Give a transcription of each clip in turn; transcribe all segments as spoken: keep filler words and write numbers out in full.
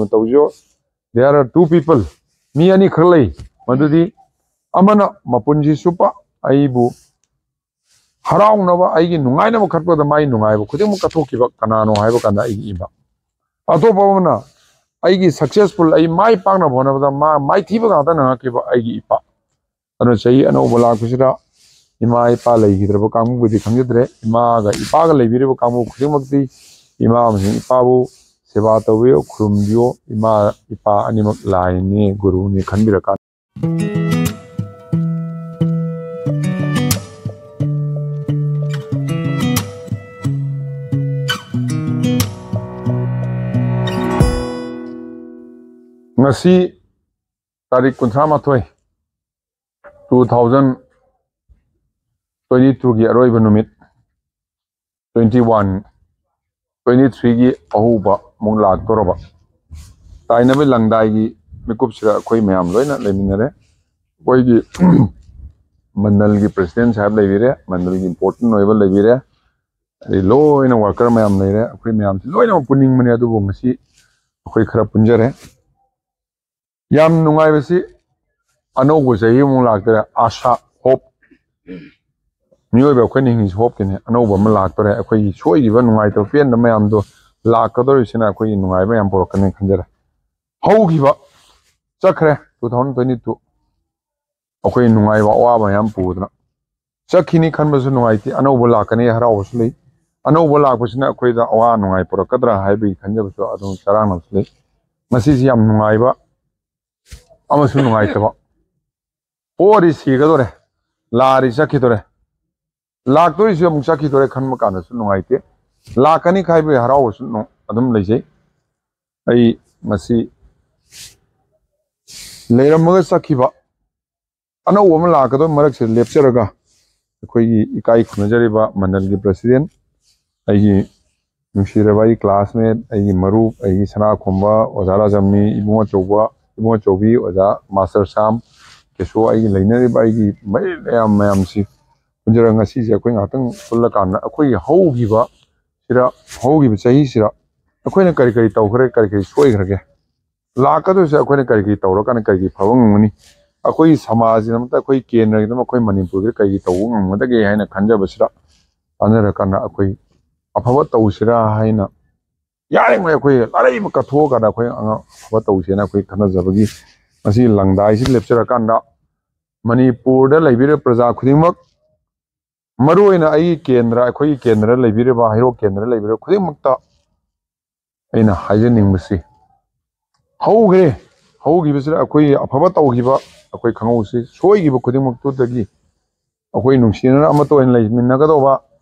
ꯇꯧꯖꯧ꯫ There are two people, ꯃꯤ ꯑꯅꯤꯈꯛ ꯂꯩ꯫ ꯃꯗꯨꯗꯤ ꯑꯃꯅ ꯃꯄꯨꯟꯁꯤ ꯆꯨꯞꯄ ꯑꯩꯕꯨ ꯍꯔꯥꯎꯅꯕ, ꯑꯩꯒꯤ ꯅꯨꯡꯉꯥꯏꯅꯕ ꯈꯠꯄꯗ ꯃꯥꯒꯤ ꯅꯨꯡꯉꯥꯏꯕ ꯈꯨꯗꯤꯡꯃꯛ ꯀꯠꯊꯣꯛꯈꯤꯕ꯫ ꯀꯅꯥꯅꯣ ꯍꯥꯏꯕ ꯀꯥꯟꯗ ꯑꯩꯒꯤ ꯏꯃꯥ꯫ ꯑꯇꯣꯞꯄ ꯑꯃꯅ ꯑꯩꯒꯤ successful, ꯑꯩ ꯃꯥꯏ ꯄꯥꯛꯅꯕ ꯍꯣꯠꯅꯕꯗ ꯃꯥ ꯃꯥꯏꯊꯤꯕ ꯉꯥꯛꯇ ꯅꯪꯉꯛꯈꯤꯕ ꯑꯩꯒꯤ ꯏꯄꯥ꯫ ꯑꯗꯨꯅ ꯆꯍꯤ ꯑꯅꯧꯕ ꯂꯥꯛꯄꯁꯤꯗ ꯏꯃꯥ ꯏꯄꯥ ꯂꯩꯈꯤꯗ꯭ꯔꯕ ꯀꯥꯡꯕꯨꯕꯨꯗꯤ ꯈꯪꯖꯗ꯭ꯔꯦ, ꯏꯃꯥꯒ ꯏꯄꯥꯒ ꯂꯩꯕꯤꯔꯤꯕ ꯀꯥꯡꯕꯨ ꯈꯨꯗꯤꯡꯃꯛꯇꯤ ꯏꯃꯥ ꯑꯃꯁꯨꯡ ꯏꯄꯥꯕꯨ ꯁꯦꯕꯥ ꯇꯧꯕꯤꯌꯨ, ꯈꯨꯔꯨꯝꯕꯤꯌꯨ꯫ ꯏꯃꯥ ꯏꯄꯥ ꯑꯅꯤꯃꯛ ꯂꯥꯏꯅꯤ, ꯒꯨꯔꯨꯅꯤ ꯈꯟꯕꯤꯔꯀꯥꯟꯗ꯫ ꯉꯁꯤ ꯇꯥꯔꯤꯛ ꯀꯨꯟꯊ꯭ꯔꯥ ꯃꯥꯊꯣꯏ, two thousand twenty twoꯒꯤ ꯑꯔꯣꯏꯕ ꯅꯨꯃꯤꯠ, twenty one, twenty threeꯒꯤ ꯑꯍꯧꯕ ꯑꯃꯨꯛ ꯂꯥꯛꯇꯧꯔꯕ ꯇꯥꯏꯅꯕ ꯂꯪꯗꯥꯏꯒꯤ ꯃꯤꯀꯨꯞꯁꯤꯗ ꯑꯩꯈꯣꯏ ꯃꯌꯥꯝ ꯂꯣꯏꯅ ꯂꯩꯃꯤꯟꯅꯔꯦ꯫ ꯑꯩꯈꯣꯏꯒꯤ ꯃꯟꯗꯜꯒꯤ president ꯁꯥꯍꯦꯕ ꯂꯩꯕꯤꯔꯦ, ꯃꯟꯗꯜꯒꯤ important ꯑꯣꯏꯕ ꯂꯩꯕꯤꯔꯦ, ꯑꯗꯩ ꯂꯣꯏꯅ worker ꯃꯌꯥꯝ ꯂꯩꯔꯦ꯫ ꯑꯩꯈꯣꯏ ꯃꯌꯥꯝꯁꯤ ꯂꯣꯏꯅꯃꯛ ꯄꯨꯟꯅꯤꯡꯕꯅꯦ, ꯑꯗꯨꯕꯨ ꯉꯁꯤ ꯑꯩꯈꯣꯏ ꯈꯔ ꯄꯨꯟꯖꯔꯦ꯫ ꯌꯥꯝ ꯅꯨꯡꯉꯥꯏꯕꯁꯤ, ꯑꯅꯧꯕ ꯆꯍꯤ ꯑꯃꯨꯛ ꯂꯥꯛꯇꯣꯔꯦ꯫ ꯑꯥꯁꯥ, hope, ꯃꯤꯑꯣꯏꯕ ꯑꯩꯈꯣꯏꯅ ꯍꯤꯡꯉꯤꯁꯤ hopeꯀꯤꯅꯤ꯫ ꯑꯅꯧꯕ ꯑꯃ ꯂꯥꯛꯇꯣꯔꯦ꯫ ꯑꯩꯈꯣꯏꯒꯤ ꯁꯣꯏꯈꯤꯕ, ꯅꯨꯡꯉꯥꯏꯇꯕ, ꯄꯦꯟꯗꯕ ꯃꯌꯥꯝꯗꯣ ꯂꯥꯛꯀꯗꯧꯔꯤꯁꯤꯅ ꯑꯩꯈꯣꯏꯒꯤ ꯅꯨꯡꯉꯥꯏꯕ ꯌꯥꯝ ꯄꯨꯔꯛꯀꯅꯤ ꯈꯟꯖꯔꯦ꯫ ꯍꯧꯈꯤꯕ, ꯆꯠꯈ꯭ꯔꯦ two thousand twenty two, ꯑꯩꯈꯣꯏ ꯅꯨꯡꯉꯥꯏꯕ ꯑꯋꯥꯕ ꯃꯌꯥꯝ ꯄꯨꯗꯅ꯫ ꯆꯠꯈꯤꯅꯤ ꯈꯟꯕꯁꯨ ꯅꯨꯡꯉꯥꯏꯇꯦ, ꯑꯅꯧꯕ ꯂꯥꯛꯀꯅꯤ ꯍꯔꯥꯎꯕꯁꯨ ꯂꯩ꯫ ꯑꯅꯧꯕ ꯂꯥꯛꯄꯁꯤꯅ ꯑꯩꯈꯣꯏꯗ ꯑꯋꯥ ꯅꯨꯡꯉꯥꯏ ꯄꯨꯔꯛꯀꯗ꯭ꯔꯥ ꯍꯥꯏꯕꯒꯤ ꯈꯟꯖꯕꯁꯨ ꯑꯗꯨꯝ ꯆꯔꯥꯡꯅꯕꯁꯨ ꯂꯩ꯫ ꯉꯁꯤꯁꯤ ꯌꯥꯝ ꯅꯨꯡꯉꯥꯏꯕ ꯑꯃꯁꯨꯡ ꯅꯨꯡꯉꯥꯏꯇꯕ꯫ ꯄꯣꯛꯑꯗꯤ ꯁꯤꯒꯗꯣꯔꯦ, ꯂꯥꯛꯑꯗꯤ ꯆꯠꯈꯤꯗꯣꯔꯦ, ꯂꯥꯛꯇꯣꯏꯁꯨ ꯑꯃꯨꯛ ꯆꯠꯈꯤꯗꯣꯔꯦ ꯈꯟꯕ ꯀꯥꯟꯗꯁꯨ ꯅꯨꯡꯉꯥꯏꯇꯦ꯫ ꯂꯥꯛꯀꯅꯤ ꯈꯥꯏꯕꯒꯤ ꯍꯔꯥꯎꯕꯁꯨ ꯅꯨ-, ꯑꯗꯨꯝ ꯂꯩꯖꯩ꯫ ꯑꯩ ꯉꯁꯤ ꯂꯩꯔꯝꯃꯒ ꯆꯠꯈꯤꯕ, ꯑꯅꯧꯕ ꯑꯃ ꯂꯥꯛꯀꯗꯕ ꯃꯔꯛꯁꯤꯗ ꯂꯦꯞꯆꯔꯒ ꯑꯩꯈꯣꯏꯒꯤ ꯏꯀꯥꯏ ꯈꯨꯝꯅꯖꯔꯤꯕ ꯃꯟꯗꯜꯒꯤ president, ꯑꯩꯒꯤ ꯅꯨꯡꯁꯤꯔꯕ ꯑꯩꯒꯤ classmate, ꯑꯩꯒꯤ ꯃꯔꯨꯞ, ꯑꯩꯒꯤ ꯁꯅꯥꯈꯣꯝꯕ, ꯑꯣꯖꯥ ꯔꯥꯖꯝꯅꯤ, ꯏꯕꯨꯡ ꯑꯆꯧꯕ, ꯏꯕꯨꯡ ꯑꯆꯧꯕꯤ, ꯑꯣꯖꯥ ꯃꯥꯁꯇꯔ ꯁꯥꯝ, ꯀꯦꯁꯣ, ꯑꯩꯒꯤ ꯂꯩꯅꯔꯤꯕ ꯑꯩꯒꯤ ꯃꯔꯤ ꯃꯌꯥꯝ ꯃꯌꯥꯝꯁꯤ ꯄꯨꯟꯖꯔꯒ ꯉꯁꯤꯁꯦ ꯑꯩꯈꯣꯏ ꯉꯥꯏꯍꯥꯛꯇꯪ ꯄꯨꯜꯂꯀꯥꯟꯗ ꯑꯩꯈꯣꯏꯒꯤ ꯍꯧꯈꯤꯕ ꯁꯤꯗ, ꯍꯧꯈꯤꯕ ꯆꯍꯤꯁꯤꯗ ꯑꯩꯈꯣꯏꯅ ꯀꯔꯤ ꯀꯔꯤ ꯇꯧꯈ꯭ꯔꯦ, ꯀꯔꯤ ꯀꯔꯤ ꯁꯣꯏꯈ꯭ꯔꯒꯦ, ꯂꯥꯛꯀꯗꯣꯏꯁꯦ ꯑꯩꯈꯣꯏꯅ ꯀꯔꯤ ꯀꯔꯤ ꯇꯧꯔꯀꯥꯟꯗ ꯀꯔꯤ ꯀꯔꯤ ꯐꯕ ꯉꯝꯒꯅꯤ, ꯑꯩꯈꯣꯏꯒꯤ ꯁꯃꯥꯖꯒꯤꯗꯃꯛꯇ, ꯑꯩꯈꯣꯏ ꯀꯦꯟꯗ꯭ꯔꯒꯤꯗꯃꯛ, ꯑꯩꯈꯣꯏ ꯃꯅꯤꯄꯨꯔꯒꯤꯗ ꯀꯔꯤ ꯀꯔꯤ ꯇꯧꯕ ꯉꯝꯒꯗꯒꯦ ꯍꯥꯏꯅ ꯈꯟꯖꯕꯁꯤꯗ ꯇꯥꯟꯅꯔꯀꯥꯟꯗ ꯑꯩꯈꯣꯏ ꯑꯐꯕ ꯇꯧꯁꯤꯔꯥ ꯍꯥꯏꯅ, ꯌꯥꯔꯤꯉꯩ ꯑꯩꯈꯣꯏ ꯑꯔꯩꯕ ꯀꯠꯊꯣꯛꯑꯀꯥꯟꯗ ꯑꯩꯈꯣꯏ ꯑꯉꯥꯡ ꯑꯐꯕ ꯇꯧꯁꯦꯅ ꯑꯩꯈꯣꯏ ꯈꯟꯅꯖꯕꯒꯤ ꯉꯁꯤ ꯂꯪꯗꯥꯏꯁꯤ ꯂꯦꯞꯆꯔꯀꯥꯟꯗ ꯃꯅꯤꯄꯨꯔꯗ ꯂꯩꯕꯤꯔꯤꯕ ꯄ꯭ꯔꯖꯥ ꯈꯨꯗꯤꯡꯃꯛ, ꯃꯔꯨꯑꯣꯏꯅ ꯑꯩꯒꯤ ꯀꯦꯟꯗ꯭ꯔ, ꯑꯩꯈꯣꯏꯒꯤ ꯀꯦꯟꯗ꯭ꯔ ꯂꯩꯕꯤꯔꯤꯕ, ꯍꯩꯔꯣꯛ ꯀꯦꯟꯗ꯭ꯔ ꯂꯩꯕꯤꯔꯤꯕ ꯈꯨꯗꯤꯡꯃꯛꯇ ꯑꯩꯅ ꯍꯥꯏꯖꯅꯤꯡꯕꯁꯤ, ꯍꯧꯈ꯭ꯔꯦ, ꯍꯧꯈꯤꯕꯁꯤꯗ ꯑꯩꯈꯣꯏ ꯑꯐꯕ ꯇꯧꯈꯤꯕ, ꯑꯩꯈꯣꯏ ꯈꯪꯍꯧꯁꯤ, ꯁꯣꯏꯈꯤꯕ ꯈꯨꯗꯤꯡꯃꯛꯇꯨꯗꯒꯤ ꯑꯩꯈꯣꯏ ꯅꯨꯡꯁꯤꯅꯅ ꯑꯃꯠꯇ ꯑꯣꯏꯅ ꯂꯩꯃꯤꯟꯅꯒꯗꯧꯕ,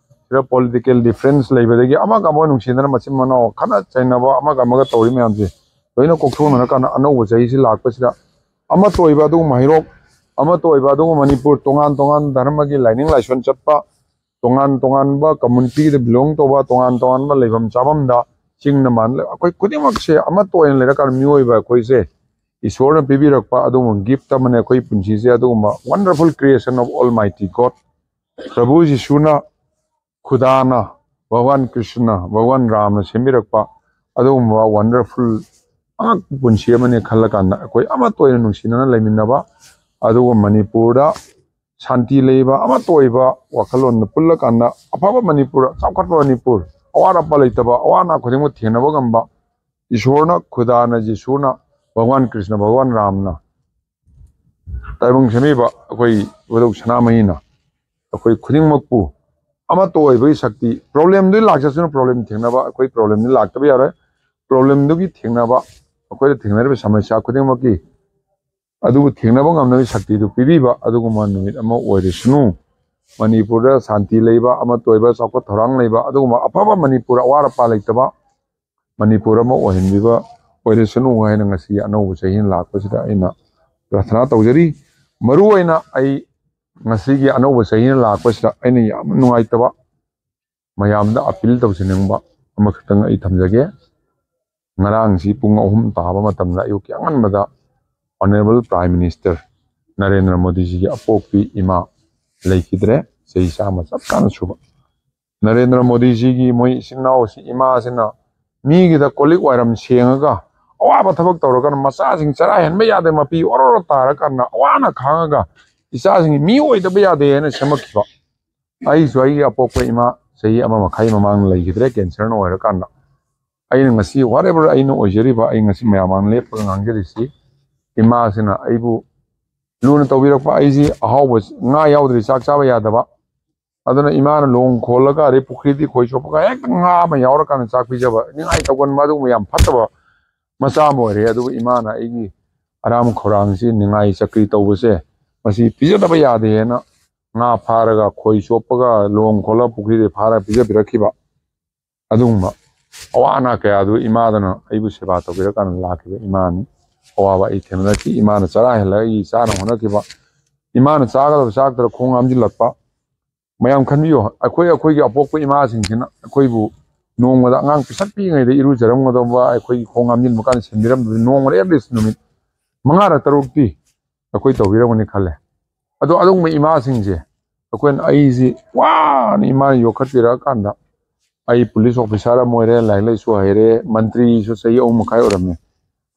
ꯁꯤꯗ ꯄꯣꯂꯤꯇꯤꯀꯦꯜ ꯗꯤꯐ꯭ꯔꯦꯟꯁ ꯂꯩꯕꯗꯒꯤ ꯑꯃꯒ ꯑꯃꯒ ꯅꯨꯡꯁꯤꯅꯅ ꯃꯆꯤꯟ ꯃꯅꯥꯎ ꯈꯠꯅ ꯆꯩꯅꯕ ꯑꯃꯒ ꯑꯃꯒ ꯇꯧꯔꯤ ꯃꯌꯥꯝꯁꯦ ꯂꯣꯏꯅ ꯀꯣꯛꯊꯣꯛꯅꯔꯀꯥꯟꯗ ꯑꯅꯧꯕ ꯆꯍꯤꯁꯤ ꯂꯥꯛꯄꯁꯤꯗ ꯑꯃꯠꯇ ꯑꯣꯏꯕ ꯑꯗꯨꯒꯨꯝꯕ ꯍꯩꯔꯣꯛ, ꯑꯃꯠꯇ ꯑꯣꯏꯕ ꯑꯗꯨꯒꯨꯝꯕ ꯃꯅꯤꯄꯨꯔ, ꯇꯣꯉꯥꯟ ꯇꯣꯉꯥꯟ ꯙꯔꯃꯒꯤ ꯂꯥꯏꯅꯤꯡ ꯂꯥꯏꯁꯣꯟ ꯆꯠꯄ, ꯇꯣꯉꯥꯟ ꯇꯣꯉꯥꯟꯕ ꯀꯝꯃꯨꯅꯤꯇꯤꯗ ꯕꯤꯂꯣꯡ ꯇꯧꯕ, ꯇꯣꯉꯥꯟ ꯇꯣꯉꯥꯟꯕ ꯂꯩꯐꯝ ꯆꯥꯐꯝꯗ, ꯆꯤꯡꯗ ꯃꯥꯟ ꯑꯩꯈꯣꯏ ꯈꯨꯗꯤꯡꯃꯛꯁꯦ ꯑꯃꯠꯇ ꯑꯣꯏꯅ ꯂꯩꯔꯀꯥꯟꯗ ꯃꯤꯑꯣꯏꯕ ꯑꯩꯈꯣꯏꯁꯦ ꯏꯁꯣꯔꯅ ꯄꯤꯕꯤꯔꯛꯄ ꯑꯗꯨꯒꯨꯝꯕ ꯒꯤꯐ ꯑꯃꯅꯦ ꯑꯩꯈꯣꯏ ꯄꯨꯟꯁꯤꯁꯦ꯫ ꯑꯗꯨꯒꯨꯝꯕ wonderful creation of Almighty God, ꯄ꯭ꯔꯚꯨ ꯖꯤꯁꯨꯅ, ꯈꯨꯗꯥꯅ, ꯚꯒꯋꯥꯟ ꯀ꯭ꯔꯤꯁꯅ, ꯚꯒꯋꯥꯟ ꯔꯥꯝꯅ ꯁꯦꯝꯕꯤꯔꯛꯄ ꯑꯗꯨꯒꯨꯝꯕ ꯋꯟꯗꯔꯐꯨꯜ ꯑꯉꯛꯄ ꯄꯨꯟꯁꯤ ꯑꯃꯅꯦ ꯈꯜꯂꯀꯥꯟꯗ ꯑꯩꯈꯣꯏ ꯑꯃꯠꯇ ꯑꯣꯏꯅ ꯅꯨꯡꯁꯤꯅꯅ ꯂꯩꯃꯤꯟꯅꯕ, ꯑꯗꯨꯒ ꯃꯅꯤꯄꯨꯔꯗ ꯁꯥꯟꯇꯤ ꯂꯩꯕ, ꯑꯃꯠꯇ ꯑꯣꯏꯕ ꯋꯥꯈꯜꯂꯣꯟꯗ ꯄꯨꯜꯂꯀꯥꯟꯗ ꯑꯐꯕ ꯃꯅꯤꯄꯨꯔ, ꯆꯥꯎꯈꯠꯄ ꯃꯅꯤꯄꯨꯔ, ꯑꯋꯥꯠ ꯑꯄꯥ ꯂꯩꯇꯕ, ꯑꯋꯥ ꯑꯅꯥ ꯈꯨꯗꯤꯡꯃꯛ ꯊꯦꯡꯅꯕ ꯉꯝꯕ, ꯏꯁꯣꯔꯅ, ꯈꯨꯗꯥꯅ, ꯖꯤꯁꯨꯅ, ꯚꯒꯋꯥꯟ ꯀ꯭ꯔꯤꯁꯅ, ꯚꯒꯋꯥꯟ ꯔꯥꯝꯅ, ꯇꯥꯏꯕꯪ ꯁꯦꯝꯕꯤꯕ ꯑꯩꯈꯣꯏ ꯏꯕꯨꯙꯧ ꯁꯅꯥꯃꯍꯤꯅ ꯑꯩꯈꯣꯏ ꯈꯨꯗꯤꯡꯃꯛꯄꯨ ꯑꯃꯠꯇ ꯑꯣꯏꯕꯒꯤ ꯁꯛꯇꯤ, ꯄ꯭ꯔꯣꯕ꯭ꯂꯦꯝꯗꯨ ꯂꯥꯛꯆꯁꯅꯨ, ꯄ꯭ꯔꯣꯕ꯭ꯂꯦꯝ ꯊꯦꯡꯅꯕ, ꯑꯩꯈꯣꯏ ꯄ꯭ꯔꯣꯕ꯭ꯂꯦꯝꯗꯤ ꯂꯥꯛꯇꯕ ꯌꯥꯔꯣꯏ꯫ ꯄ꯭ꯔꯣꯕ꯭ꯂꯦꯝꯗꯨꯒꯤ ꯊꯦꯡꯅꯕ, ꯑꯩꯈꯣꯏꯗ ꯊꯦꯡꯅꯔꯤꯕ ꯁꯃꯁ꯭ꯌꯥ ꯈꯨꯗꯤꯡꯃꯛꯀꯤ ꯑꯗꯨꯕꯨ ꯊꯦꯡꯅꯕ ꯉꯝꯅꯕꯒꯤ ꯁꯛꯇꯤꯗꯨ ꯄꯤꯕꯤꯕ ꯑꯗꯨꯒꯨꯝꯕ ꯅꯨꯃꯤꯠ ꯑꯃ ꯑꯣꯏꯔꯁꯅꯨ꯫ ꯃꯅꯤꯄꯨꯔꯗ ꯁꯥꯟꯇꯤ ꯂꯩꯕ, ꯑꯃꯠꯇ ꯑꯣꯏꯕ, ꯆꯥꯎꯈꯠ ꯊꯧꯔꯥꯡ ꯂꯩꯕ, ꯑꯗꯨꯒꯨꯝꯕ ꯑꯐꯕ ꯃꯅꯤꯄꯨꯔ, ꯑꯋꯥꯠ ꯑꯄꯥ ꯂꯩꯇꯕ ꯃꯅꯤꯄꯨꯔ ꯑꯃ ꯑꯣꯏꯍꯟꯕꯤꯕ ꯑꯣꯏꯔꯁꯅꯨ ꯍꯥꯏꯅ ꯉꯁꯤꯒꯤ ꯑꯅꯧꯕ ꯆꯍꯤꯅ ꯂꯥꯛꯄꯁꯤꯗ ꯑꯩꯅ ꯄ꯭ꯔꯥꯊꯅꯥ ꯇꯧꯖꯔꯤ꯫ ꯃꯔꯨꯑꯣꯏꯅ ꯑꯩ ꯉꯁꯤꯒꯤ ꯑꯅꯧꯕ ꯆꯍꯤꯅ ꯂꯥꯛꯄꯁꯤꯗ ꯑꯩꯅ ꯌꯥꯝ ꯅꯨꯡꯉꯥꯏꯇꯕ, ꯃꯌꯥꯝꯗ ꯑꯄꯤꯜ ꯇꯧꯖꯅꯤꯡꯕ ꯑꯃꯈꯛꯇꯪ ꯑꯩ ꯊꯝꯖꯒꯦ꯫ ꯉꯔꯥꯡꯁꯤ ꯄꯨꯡ ꯑꯍꯨꯝ ꯇꯥꯕ ꯃꯇꯝꯗ, ꯑꯌꯨꯛꯀꯤ ꯑꯉꯟꯕꯗ, ꯑꯣꯅꯔꯦꯕꯜ ꯄ꯭ꯔꯥꯏꯝ ꯃꯤꯅꯤꯁꯇꯔ ꯅꯔꯦꯟꯗ꯭ꯔ ꯃꯣꯗꯤꯖꯤꯒꯤ ꯑꯄꯣꯛꯄꯤ ꯏꯃꯥ ꯂꯩꯈꯤꯗ꯭ꯔꯦ, ꯆꯍꯤ ꯆꯥꯝꯃ ꯆꯞ ꯆꯥꯅ ꯁꯨꯕ꯫ ꯅꯔꯦꯟꯗ꯭ꯔ ꯃꯣꯗꯤꯖꯤꯒꯤ ꯃꯣꯏ ꯏꯆꯤꯟ ꯏꯅꯥꯎꯁꯤ, ꯏꯃꯥꯁꯤꯅ ꯃꯤꯒꯤꯗ ꯀꯣꯜꯂꯤꯛ ꯋꯥꯏꯔꯝ ꯁꯦꯡꯉꯒ, ꯑꯋꯥꯕ ꯊꯕꯛ ꯇꯧꯔꯒꯅ ꯃꯆꯥꯁꯤꯡ ꯆꯔꯥ ꯍꯦꯟꯕ ꯌꯥꯗꯦ, ꯃꯄꯤ ꯑꯣꯔꯣꯔꯣ ꯇꯥꯔꯀꯥꯟꯗ ꯑꯋꯥꯅ ꯈꯥꯡꯉꯒ ꯏꯆꯥꯁꯤꯡ ꯃꯤ ꯑꯣꯏꯗꯕ ꯌꯥꯗꯦ ꯍꯥꯏꯅ ꯁꯦꯝꯃꯛꯈꯤꯕ꯫ ꯑꯩꯁꯨ ꯑꯩꯒꯤ ꯑꯄꯣꯛꯄ ꯏꯃꯥ ꯆꯍꯤ ꯑꯃ ꯃꯈꯥꯏ ꯃꯃꯥꯡꯗ ꯂꯩꯈꯤꯗ꯭ꯔꯦ, ꯀꯦꯟꯁꯔꯅ ꯑꯣꯏꯔꯀꯥꯟꯗ꯫ ꯑꯩꯅ ꯉꯁꯤ, whatever ꯑꯩꯅ ꯑꯣꯏꯖꯔꯤꯕ, ꯑꯩ ꯉꯁꯤ ꯃꯌꯥꯝ ꯃꯥꯡꯗ ꯂꯦꯞꯄꯒ ꯉꯥꯡꯖꯔꯤꯁꯤ, ꯏꯃꯥꯁꯤꯅ ꯑꯩꯕꯨ ꯂꯨꯅ ꯇꯧꯕꯤꯔꯛꯄ꯫ ꯑꯩꯁꯤ ꯑꯍꯥꯎꯕ ꯉꯥ ꯌꯥꯎꯗ꯭ꯔꯗꯤ ꯆꯥꯛ ꯆꯥꯕ ꯌꯥꯗꯕ, ꯑꯗꯨꯅ ꯏꯃꯥꯅ ꯂꯣꯡ ꯈꯣꯜꯂꯒ, ꯑꯗꯩ ꯄꯨꯈ꯭ꯔꯤꯗꯤ ꯈꯣꯏ ꯆꯣꯞꯄꯒ ꯍꯦꯛꯇ ꯉꯥ ꯑꯃ ꯌꯥꯎꯔꯀꯥꯟꯗ ꯆꯥꯛ ꯄꯤꯖꯕ, ꯅꯤꯡꯉꯥꯏ ꯇꯧꯒꯟꯕ, ꯑꯗꯨꯒꯨꯝꯕ ꯌꯥꯝ ꯐꯠꯇꯕ ꯃꯆꯥ ꯑꯃ ꯑꯣꯏꯔꯦ꯫ ꯑꯗꯨꯕꯨ ꯏꯃꯥꯅ ꯑꯩꯒꯤ ꯑꯔꯥꯝ ꯈꯧꯔꯥꯡꯁꯤ, ꯅꯤꯡꯉꯥꯏ ꯆꯀ꯭ꯔꯤ ꯇꯧꯕꯁꯦ, ꯃꯁꯤ ꯄꯤꯖꯗꯕ ꯌꯥꯗꯦꯅ ꯉꯥ ꯐꯥꯔꯒ, ꯈꯣꯏ ꯆꯣꯞꯄꯒ, ꯂꯣꯡ ꯈꯣꯜꯂꯒ ꯄꯨꯈ꯭ꯔꯤꯗꯒꯤ ꯐꯥꯔꯒ ꯄꯤꯖꯕꯤꯔꯛꯈꯤꯕ꯫ ꯑꯗꯨꯒꯨꯝꯕ ꯑꯋꯥ ꯑꯅꯥ ꯀꯌꯥꯗꯨ ꯏꯃꯥꯗꯨꯅ ꯑꯩꯕꯨ ꯁꯦꯕꯥ ꯇꯧꯕꯤꯔꯀꯥꯟꯗ ꯂꯥꯛꯈꯤꯕ ꯏꯃꯥꯅꯤ꯫ ꯑꯋꯥꯕ ꯑꯩ ꯊꯦꯡꯅꯔꯛꯈꯤ꯫ ꯏꯃꯥꯅ ꯆꯔꯥ ꯍꯦꯜꯂꯒ ꯑꯩꯒꯤ ꯆꯥꯅ ꯍꯣꯠꯅꯈꯤꯕ꯫ ꯏꯃꯥꯅ ꯆꯥꯒꯗꯕ ꯆꯥꯛꯇꯗ ꯈꯣꯡ ꯍꯥꯝꯖꯤꯜꯂꯛꯄ꯫ ꯃꯌꯥꯝ ꯈꯟꯕꯤꯌꯨ, ꯑꯩꯈꯣꯏ, ꯑꯩꯈꯣꯏꯒꯤ ꯑꯄꯣꯛꯄ ꯏꯃꯥꯁꯤꯡꯁꯤꯅ ꯑꯩꯈꯣꯏꯕꯨ ꯅꯣꯡꯃꯗ, ꯑꯉꯥꯡ ꯄꯤꯁꯛ ꯄꯤꯛꯏꯉꯩꯗ ꯏꯔꯨꯖꯔꯝꯒꯗꯧꯕ, ꯑꯩꯈꯣꯏꯒꯤ ꯈꯣꯡ ꯍꯥꯝꯖꯤꯟꯕ ꯀꯥꯟꯗ ꯁꯦꯝꯕꯤꯔꯝꯕꯗꯨ, ꯅꯣꯡꯃꯗ at least ꯅꯨꯃꯤꯠ ꯃꯉꯥꯔꯛ ꯇꯔꯨꯛꯇꯤ ꯑꯩꯈꯣꯏ ꯇꯧꯕꯤꯔꯝꯒꯅꯤ ꯈꯜꯂꯦ꯫ ꯑꯗꯣ ꯑꯗꯨꯒꯨꯝꯕ ꯏꯃꯥꯁꯤꯡꯁꯦ ꯑꯩꯈꯣꯏꯅ, ꯑꯩꯁꯤ ꯋꯥꯅ ꯏꯃꯥꯅ ꯌꯣꯛꯈꯠꯄꯤꯔꯛꯑꯀꯥꯟꯗ, ꯑꯩ ꯄꯨꯂꯤꯁ ꯑꯣꯐꯤꯁꯥꯔ ꯑꯃ ꯑꯣꯏꯔꯦ, ꯂꯥꯏꯔꯤꯛ ꯂꯥꯏꯁꯨ ꯍꯩꯔꯦ, ꯃꯟꯇ꯭ꯔꯤꯁꯨ ꯆꯍꯤ ꯑꯍꯨꯝ ꯃꯈꯥꯏ ꯑꯣꯏꯔꯝꯃꯦ꯫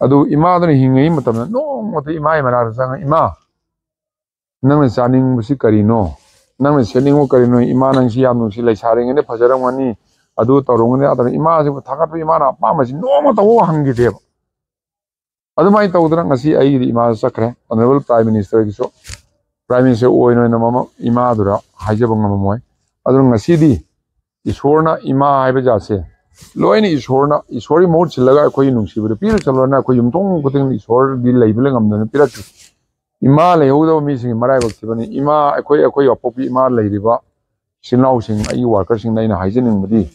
ꯑꯗꯨ ꯏꯃꯥꯗꯨꯅ ꯍꯤꯡꯉꯤꯉꯩ ꯃꯇꯝꯗ ꯅꯣꯡꯃꯇ ꯏꯃꯥꯒꯤ ꯃꯅꯥꯛꯇ ꯆꯪꯉ, "ꯏꯃꯥ, ꯅꯪꯅ ꯆꯥꯅꯤꯡꯕꯁꯤ ꯀꯔꯤꯅꯣ? ꯅꯪꯅ ꯁꯦꯠꯅꯤꯡꯕ ꯀꯔꯤꯅꯣ? ꯏꯃꯥ, ꯅꯪꯁꯤ ꯌꯥꯝ ꯅꯨꯡꯁꯤ, ꯂꯩꯁꯥꯔꯤꯉꯩꯗ ꯐꯖꯔꯝꯒꯅꯤ, ꯑꯗꯨ ꯇꯧꯔꯝꯒꯅꯤ, ꯑꯗꯨꯅ ꯏꯃꯥꯁꯤꯕꯨ ꯊꯥꯒꯠꯄ, ꯏꯃꯥꯅ ꯑꯄꯥꯝꯕꯁꯤ ꯅꯣꯡꯃꯇ ꯍꯪꯈꯤꯗꯦꯕ"꯫ ꯑꯗꯨꯃꯥꯏꯅ ꯇꯧꯗꯅ ꯉꯁꯤ ꯑꯩꯒꯤꯗꯤ ꯏꯃꯥꯁꯨ ꯆꯠꯈ꯭ꯔꯦ꯫ Honourable Prime Ministerꯒꯤꯁꯨ, Prime Minister ꯑꯣꯏꯅ ꯑꯣꯏꯅ ꯃꯃ-, ꯏꯃꯥꯗꯨꯗ ꯍꯥꯏꯖꯕ ꯉꯝꯃꯝꯃꯣꯏ꯫ ꯑꯗꯨꯅ ꯉꯁꯤꯗꯤ ꯏꯁꯣꯔꯅ ꯏꯃꯥ ꯍꯥꯏꯕ ꯖꯥꯠꯁꯦ ꯂꯣꯏꯅ ꯏꯁꯣꯔꯅ, ꯏꯁꯣꯔꯒꯤ ꯃꯍꯨꯠ ꯁꯤꯜꯂꯒ ꯑꯩꯈꯣꯏꯒꯤ ꯅꯨꯡꯁꯤꯕꯗ ꯄꯤꯔꯨ ꯆꯠꯂꯣꯅ ꯑꯩꯈꯣꯏ ꯌꯨꯝꯊꯣꯡ ꯈꯨꯗꯤꯡꯗ ꯏꯁꯣꯔꯗꯤ ꯂꯩꯕ ꯉꯝꯗꯅ ꯄꯤꯔꯛꯈꯤ꯫ ꯏꯃꯥ ꯂꯩꯍꯧꯗꯕ ꯃꯤꯁꯤꯡꯒꯤ ꯃꯔꯥꯏꯕꯛ ꯊꯤꯕꯅꯤ꯫ ꯏꯃꯥ, ꯑꯩꯈꯣꯏ, ꯑꯩꯈꯣꯏ ꯑꯄꯣꯛꯄꯤ ꯏꯃꯥ ꯂꯩꯔꯤꯕ ꯏꯆꯤꯟ ꯏꯅꯥꯎꯁꯤꯡ, ꯑꯩꯒꯤ workerꯁꯤꯡꯗ ꯑꯩꯅ ꯍꯥꯏꯖꯅꯤꯡꯕꯗꯤ,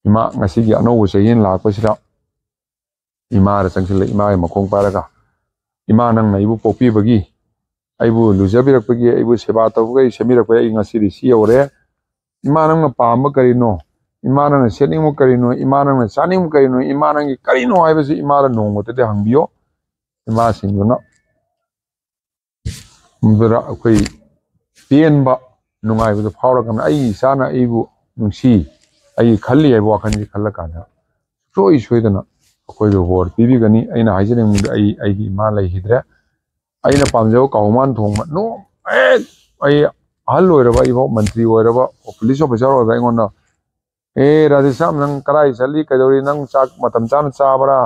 ꯏꯃꯥ, ꯉꯁꯤꯒꯤ ꯑꯅꯧꯕ ꯆꯍꯤ ꯑꯃ ꯂꯥꯛꯄꯁꯤꯗ ꯏꯃꯥꯗ ꯆꯪꯁꯤꯜꯂ, ꯏꯃꯥꯒꯤ ꯃꯈꯣꯡ ꯄꯥꯏꯔꯒ, "ꯏꯃꯥ, ꯅꯪꯅ ꯑꯩꯕꯨ ꯄꯣꯛꯄꯤꯕꯒꯤ, ꯑꯩꯕꯨ ꯂꯨꯖꯕꯤꯔꯛꯄꯒꯤ, ꯑꯩꯕꯨ ꯁꯦꯕꯥ ꯇꯧꯕꯒꯤ, ꯁꯦꯝꯕꯤꯔꯛꯄꯒꯤ ꯑꯩ ꯉꯁꯤꯗꯤ ꯁꯤ ꯌꯧꯔꯦ꯫ ꯏꯃꯥ, ꯅꯪꯅ ꯄꯥꯝꯕ ꯀꯔꯤꯅꯣ? ꯏꯃꯥ, ꯅꯪꯅ ꯁꯦꯠꯅꯤꯡꯕ ꯀꯔꯤꯅꯣ? ꯏꯃꯥ, ꯅꯪꯅ ꯆꯥꯅꯤꯡꯕ ꯀꯔꯤꯅꯣ? ꯏꯃꯥ, ꯅꯪꯒꯤ ꯀꯔꯤꯅꯣ?" ꯍꯥꯏꯕꯁꯤ ꯏꯃꯥꯗ ꯅꯣꯡꯃꯇꯗꯤ ꯍꯪꯕꯤꯌꯣ꯫ ꯏꯃꯥꯁꯤꯡꯗꯨꯅ ꯕꯗ ꯑꯩꯈꯣꯏ ꯄꯦꯟꯕ, ꯅꯨꯡꯉꯥꯏꯕꯗꯨ ꯐꯥꯎꯔꯀꯥꯟꯗ, "ꯑꯩꯒꯤ ꯏꯆꯥꯅ ꯑꯩꯕꯨ ꯅꯨꯡꯁꯤ, ꯑꯩꯒꯤ ꯈꯜꯂꯤ" ꯍꯥꯏꯕ ꯋꯥꯈꯜꯁꯤ ꯈꯜꯂꯀꯥꯟꯗ, ꯁꯨꯡꯁꯣꯏ ꯁꯣꯏꯗꯅ ꯑꯩꯈꯣꯏꯕꯨ ꯕꯣꯔ ꯄꯤꯕꯤꯒꯅꯤ꯫ ꯑꯩꯅ ꯍꯥꯏꯖꯅꯤꯡꯕꯗ, ꯑꯩ ꯑꯩꯒꯤ ꯏꯃꯥ ꯂꯩꯈꯤꯗ꯭ꯔꯦ꯫ ꯑꯩꯅ ꯄꯥꯝꯖꯕ ꯀꯥꯎꯃꯥꯟ ꯊꯣꯡꯕ ꯅꯣꯡ ꯍꯦꯛ ꯑꯩ ꯑꯍꯜ ꯑꯣꯏꯔꯕ, ꯑꯩꯐꯥꯎ ꯃꯟꯇ꯭ꯔꯤ ꯑꯣꯏꯔꯕ, ꯄꯨꯂꯤꯁ ꯑꯣꯐꯤꯁꯥꯔ ꯑꯣꯏꯕ ꯑꯩꯉꯣꯟꯗ, "ꯑꯦ ꯔꯥꯙꯦꯁ꯭ꯌꯥꯝ, ꯅꯪ ꯀꯗꯥꯏ ꯆꯠꯂꯤ, ꯀꯩꯗꯧꯔꯤ, ꯅꯪ ꯆꯥꯛ ꯃꯇꯝ ꯆꯥꯅ ꯆꯥꯕ꯭ꯔꯥ,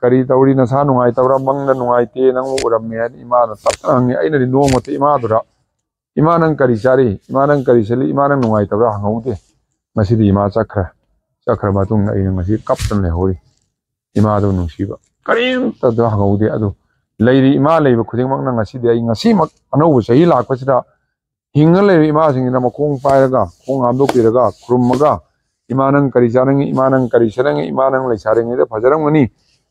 ꯀꯔꯤ ꯇꯧꯔꯤ, ꯅꯁꯥ ꯅꯨꯡꯉꯥꯏꯇꯕ꯭ꯔꯥ, ꯃꯪꯗ ꯅꯨꯡꯉꯥꯏꯇꯦ, ꯅꯪ ꯎꯔꯝꯃꯦ" ꯍꯥꯏꯅ ꯏꯃꯥꯅ ꯇꯞꯅ ꯍꯪꯉꯤ꯫ ꯑꯩꯅꯗꯤ ꯅꯣꯡꯃꯇ ꯏꯃꯥꯗꯨꯗ, "ꯏꯃꯥ, ꯅꯪ ꯀꯔꯤ ꯆꯥꯔꯤ? ꯏꯃꯥ, ꯅꯪ ꯀꯔꯤ ꯁꯦꯠꯂꯤ? ꯏꯃꯥ, ꯅꯪ ꯅꯨꯡꯉꯥꯏꯇꯕ꯭ꯔꯥ?" ꯍꯪꯍꯧꯗꯦ꯫ ꯉꯁꯤꯗꯤ ꯏꯃꯥ ꯆꯠꯈ꯭ꯔꯦ꯫ ꯆꯠꯈ꯭ꯔ ꯃꯇꯨꯡꯗ ꯑꯩꯅ ꯉꯁꯤ ꯀꯞꯇꯅ ꯂꯩꯍꯧꯔꯤ꯫ ꯏꯃꯥꯗꯨ ꯅꯨꯡꯁꯤꯕ ꯀꯔꯤꯝꯇꯗ ꯍꯪꯍꯧꯗꯦ꯫ ꯑꯗꯨ ꯂꯩꯔꯤ, ꯏꯃꯥ ꯂꯩꯕ ꯈꯨꯗꯤꯡꯃꯛꯅ ꯉꯁꯤꯗꯤ ꯑꯩ ꯉꯁꯤꯃꯛ ꯑꯅꯧꯕ ꯆꯍꯤ ꯂꯥꯛꯄꯁꯤꯗ ꯍꯤꯡꯉ ꯂꯩꯔꯤꯕ ꯏꯃꯥꯁꯤꯡꯁꯤꯅ ꯃꯈꯣꯡ ꯄꯥꯏꯔꯒ, ꯈꯣꯡ ꯍꯥꯝꯗꯣꯛꯄꯤꯔꯒ, ꯈꯨꯔꯨꯝꯃꯒ, "ꯏꯃꯥ, ꯅꯪ ꯀꯔꯤ ꯆꯥꯅꯤꯡꯉꯤ? ꯏꯃꯥ, ꯅꯪ ꯀꯔꯤ ꯁꯦꯠꯅꯤꯡꯉꯤ? ꯏꯃꯥ, ꯅꯪ ꯂꯩꯁꯥꯔꯤꯉꯩꯗ ꯐꯖꯔꯝꯒꯅꯤ꯫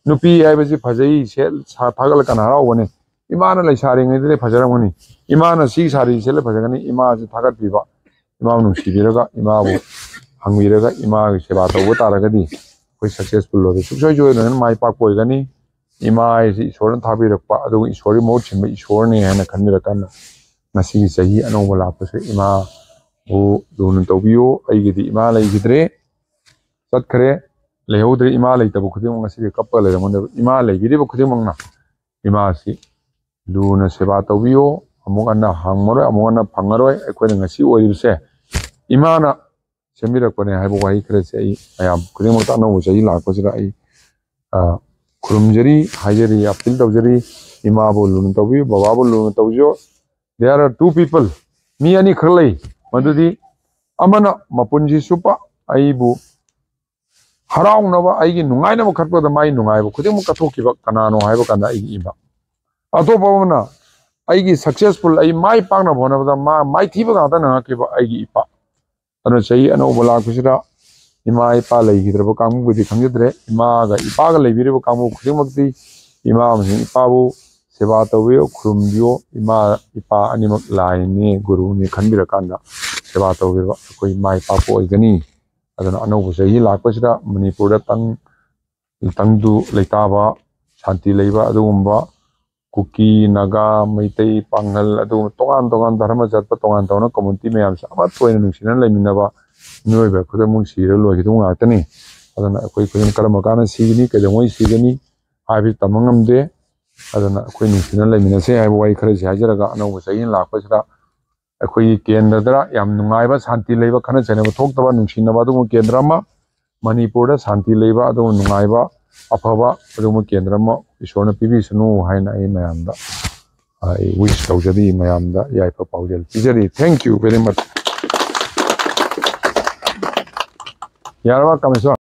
ꯅꯨꯄꯤ ꯍꯥꯏꯕꯁꯤ ꯐꯖꯩ, ꯁꯦꯠ-, ꯁꯥ-, ꯊꯥꯒꯠꯂꯀꯥꯟꯗ ꯍꯔꯥꯎꯕꯅꯤ꯫ ꯏꯃꯥꯅ ꯂꯩꯁꯥꯔꯤꯉꯩꯗꯗꯤ ꯐꯖꯔꯝꯒꯅꯤ꯫ ꯏꯃꯥꯅ ꯁꯤ ꯁꯥꯔꯤ ꯁꯦꯠꯂ ꯐꯖꯒꯅꯤ"꯫ ꯏꯃꯥꯁꯤ ꯊꯥꯒꯠꯄꯤꯕ, ꯏꯃꯥꯕꯨ ꯅꯨꯡꯁꯤꯕꯤꯔꯒ, ꯏꯃꯥꯕꯨ ꯍꯪꯕꯤꯔꯒ, ꯏꯃꯥꯒꯤ ꯁꯦꯕꯥ ꯇꯧꯕ ꯇꯥꯔꯒꯗꯤ ꯑꯩꯈꯣꯏ ꯁꯛꯁꯦꯁꯐꯨꯜ ꯑꯣꯏꯕ ꯁꯨꯡꯁꯣꯏ ꯁꯣꯏꯗꯅ ꯃꯥꯏ ꯄꯥꯛꯄ ꯑꯣꯏꯒꯅꯤ꯫ ꯏꯃꯥ ꯍꯥꯏꯁꯤ ꯏꯁꯣꯔꯅ ꯊꯥꯕꯤꯔꯛꯄ, ꯑꯗꯨꯒ ꯏꯁꯣꯔꯒꯤ ꯃꯍꯨꯠ ꯁꯤꯟꯕ ꯏꯁꯣꯔꯅꯤ ꯍꯥꯏꯅ ꯈꯟꯕꯤꯔꯀꯥꯟꯗ, ꯉꯁꯤꯒꯤ ꯆꯍꯤ ꯑꯅꯧꯕ ꯂꯥꯛꯄꯁꯦ ꯏꯃꯥꯕꯨ ꯂꯨꯅ ꯇꯧꯕꯤꯌꯨ꯫ ꯑꯩꯒꯤꯗꯤ ꯏꯃꯥ ꯂꯩꯈꯤꯗ꯭ꯔꯦ, ꯆꯠꯈ꯭ꯔꯦ, ꯂꯩꯍꯧꯗ꯭ꯔꯦ꯫ ꯏꯃꯥ ꯂꯩꯇꯕ ꯈꯨꯗꯤꯡꯃꯛ ꯉꯁꯤꯗꯤ ꯀꯞꯄ ꯂꯩꯔꯝꯒꯅꯦꯕ꯫ ꯏꯃꯥ ꯂꯩꯕꯤꯔꯤꯕ ꯈꯨꯗꯤꯡꯃꯛꯅ ꯏꯃꯥꯁꯤ ꯂꯨꯅ ꯁꯦꯕꯥ ꯇꯧꯕꯤꯌꯨ꯫ ꯑꯃꯨꯛ ꯍꯟꯅ ꯍꯪꯉꯔꯣꯏ, ꯑꯃꯨꯛ ꯍꯟꯅ ꯐꯪꯉꯔꯣꯏ꯫ ꯑꯩꯈꯣꯏꯅ ꯉꯁꯤ ꯑꯣꯏꯔꯤꯕꯁꯦ ꯏꯃꯥꯅ ꯁꯦꯝꯕꯤꯔꯛꯄꯅꯦ ꯍꯥꯏꯕ ꯋꯥꯍꯩ ꯈꯔꯁꯦ ꯑꯩ ꯃꯌꯥꯝ ꯈꯨꯗꯤꯡꯃꯛꯇ ꯑꯅꯧꯕ ꯆꯍꯤ ꯂꯥꯛꯄꯁꯤꯗ ꯑꯩ, ꯑ, ꯈꯨꯔꯨꯝꯖꯔꯤ, ꯍꯥꯏꯖꯔꯤ, ꯑꯄꯤꯜ ꯇꯧꯖꯔꯤ꯫ ꯏꯃꯥꯕꯨ ꯂꯨꯅ ꯇꯧꯕꯤꯌꯨ, ꯕꯕꯥꯕꯨ ꯂꯨꯅ ꯇꯧꯕꯤꯌꯨ꯫ There are two people, ꯃꯤ ꯑꯅꯤꯈꯛ ꯂꯩ꯫ ꯃꯗꯨꯗꯤ ꯑꯃꯅ ꯃꯄꯨꯟꯁꯤ ꯆꯨꯞꯄ ꯑꯩꯕꯨ ꯍꯔꯥꯎꯅꯕ, ꯑꯩꯒꯤ ꯅꯨꯡꯉꯥꯏꯅꯕ ꯈꯛꯇꯗ ꯃꯥꯏ ꯅꯨꯡꯉꯥꯏꯕ ꯈꯨꯗꯤꯡꯃꯛ ꯀꯠꯊꯣꯛꯈꯤꯕ ꯀꯅꯥꯅꯣ ꯍꯥꯏꯕ ꯀꯥꯟꯗ ꯑꯩꯒꯤ ꯏꯃꯥ꯫ ꯑꯇꯣꯞꯄ ꯑꯃꯅ ꯑꯩꯒꯤ ꯁꯛꯁꯦꯁꯐꯨꯜ, ꯑꯩ ꯃꯥꯏ ꯄꯥꯛꯅꯕ ꯍꯣꯠꯅꯕꯗ ꯃꯥ ꯃꯥꯏꯊꯤꯕ ꯉꯥꯛꯇ ꯅꯪꯉꯛꯈꯤꯕ ꯑꯩꯒꯤ ꯏꯄꯥ꯫ ꯑꯗꯨꯅ ꯆꯍꯤ ꯑꯅꯧꯕ ꯂꯥꯛꯄꯁꯤꯗ ꯏꯃꯥ ꯏꯄꯥ ꯂꯩꯈꯤꯗ꯭ꯔꯕ ꯀꯥꯡꯕꯨꯕꯨꯗꯤ ꯈꯪꯖꯗ꯭ꯔꯦ, ꯏꯃꯥꯒ ꯏꯄꯥꯒ ꯂꯩꯕꯤꯔꯤꯕ ꯀꯥꯡꯕꯨ ꯈꯨꯗꯤꯡꯃꯛꯇꯤ ꯏꯃꯥ ꯑꯃꯁꯨꯡ ꯏꯄꯥꯕꯨ ꯁꯦꯕꯥ ꯇꯧꯕꯤꯌꯨ, ꯈꯨꯔꯨꯝꯕꯤꯌꯨ꯫ ꯏꯃꯥ ꯏꯄꯥ ꯑꯅꯤꯃꯛ ꯂꯥꯏꯅꯤ, ꯒꯨꯔꯨꯅꯤ ꯈꯟꯕꯤꯔꯀꯥꯟꯗ ꯁꯦꯕꯥ ꯇꯧꯕꯤꯕ ꯑꯩꯈꯣꯏ ꯃꯥꯏ ꯄꯥꯛꯄ ꯑꯣꯏꯒꯅꯤ꯫ ꯑꯗꯨꯅ ꯑꯅꯧꯕ ꯆꯍꯤ ꯂꯥꯛꯄꯁꯤꯗ ꯃꯅꯤꯄꯨꯔꯗ ꯇꯪ-, ꯇꯪꯗꯨ ꯂꯩꯇꯥꯕ, ꯁꯥꯟꯇꯤ ꯂꯩꯕ ꯑꯗꯨꯒꯨꯝꯕ ꯀꯨꯀꯤ, ꯅꯥꯒꯥ, ꯃꯩꯇꯩ, ꯄꯥꯡꯒꯜ, ꯑꯗꯨꯒꯨꯝꯕ ꯇꯣꯉꯥꯟ ꯇꯣꯉꯥꯟ ꯙꯔꯃ ꯆꯠꯄ, ꯇꯣꯉꯥꯟ ꯇꯣꯉꯥꯟꯕ ꯀꯝꯃꯨꯅꯤꯇꯤ ꯃꯌꯥꯝꯁꯦ ꯑꯃꯠꯇ ꯑꯣꯏꯅ ꯅꯨꯡꯁꯤꯅꯅ ꯂꯩꯃꯤꯟꯅꯕ, ꯃꯤꯑꯣꯏꯕ ꯈꯨꯗꯤꯡꯃꯛ ꯁꯤꯔ ꯂꯣꯏꯈꯤꯗꯧꯕ ꯉꯥꯛꯇꯅꯤ꯫ ꯑꯗꯨꯅ ꯑꯩꯈꯣꯏ ꯈꯨꯗꯤꯡ ꯀꯔꯝꯕ ꯀꯥꯟꯗ ꯁꯤꯒꯅꯤ, ꯀꯩꯗꯧꯉꯩ ꯁꯤꯒꯅꯤ ꯍꯥꯏꯕꯁꯤ ꯇꯝꯕ ꯉꯝꯗꯦ꯫ ꯑꯗꯨꯅ ꯑꯩꯈꯣꯏ ꯅꯨꯡꯁꯤꯅ ꯂꯩꯃꯤꯟꯅꯁꯦ ꯍꯥꯏꯕ ꯋꯥꯍꯩ ꯈꯔꯁꯤ ꯍꯥꯏꯖꯔꯒ, ꯑꯅꯧꯕ ꯆꯍꯤ ꯂꯥꯛꯄꯁꯤꯗ ꯑꯩꯈꯣꯏꯒꯤ ꯀꯦꯟꯗ꯭ꯔꯗ ꯌꯥꯝ ꯅꯨꯡꯉꯥꯏꯕ, ꯁꯥꯟꯇꯤ ꯂꯩꯕ, ꯈꯠꯅ ꯆꯩꯅꯕ ꯊꯣꯛꯇꯕ, ꯅꯨꯡꯁꯤꯅꯕ ꯑꯗꯨꯒꯨꯝꯕ ꯀꯦꯟꯗ꯭ꯔ ꯑꯃ, ꯃꯅꯤꯄꯨꯔꯗ ꯁꯥꯟꯇꯤ ꯂꯩꯕ ꯑꯗꯨꯒꯨꯝꯕ ꯅꯨꯡꯉꯥꯏꯕ, ꯑꯐꯕ ꯑꯗꯨꯒꯨꯝꯕ ꯀꯦꯟꯗ꯭ꯔ ꯑꯃ ꯏꯁꯣꯔꯅ ꯄꯤꯕꯤꯁꯅꯨ ꯍꯥꯏꯅ ꯑꯩ ꯃꯌꯥꯝꯗ, ꯑꯩ wish ꯇꯧꯖꯔꯤ, ꯃꯌꯥꯝꯗ ꯌꯥꯏꯐ ꯄꯥꯎꯖꯦꯜ ꯄꯤꯖꯔꯤ꯫ Thank you very much꯫ ꯌꯥꯔꯕ, ꯀꯃꯤꯁꯅꯔ?